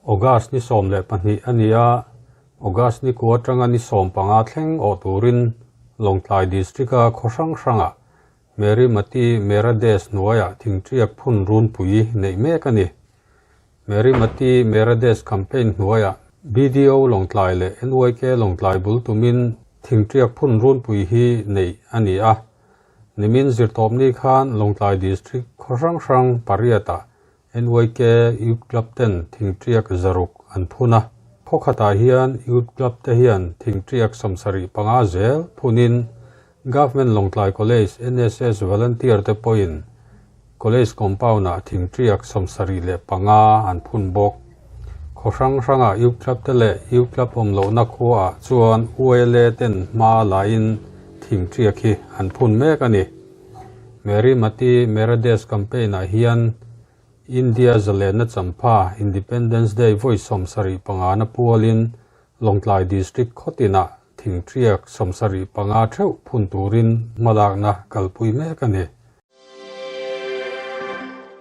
August ni 12 a ni a, August ni kua atanga ni 15 thleng awh turin Lawngtlai District-a khaw hrang hrangah Meri Mati Mera Desh hnuaiah thingṭiak phun runpui neih mek a ni. Meri Mati Mera Desh campaign hnuaiah BDO Lawngtlai leh NYK Lawngtlai bul tumin thingṭiak phun runpui hi neih a ni a. Nimin zirtawpni khan Lawngtlai District khaw hrang hrang pariatah NYK Youth Club ten thingṭiak 600 an phun a. Khaw khatah hian Youth Club te hian thingṭiak 75 zel phunin Government Lawngtlai College NSS volunteer te pawhin College compound-ah thingṭiak 75 an phun bawk. Khaw hrang hrangah Youth Club te leh Youth Club awm lohna khuaah chuan ULA ten hma lain thingṭiak hi an phun mek a ni. Meri Mati Mera Desh campaign-ah hian India zalenna champha Independence Day vawi 75 na pualin Lawngtlai District khawtinah thingṭiak 75 theuh phun turin hmalakna kalpui mek a ni.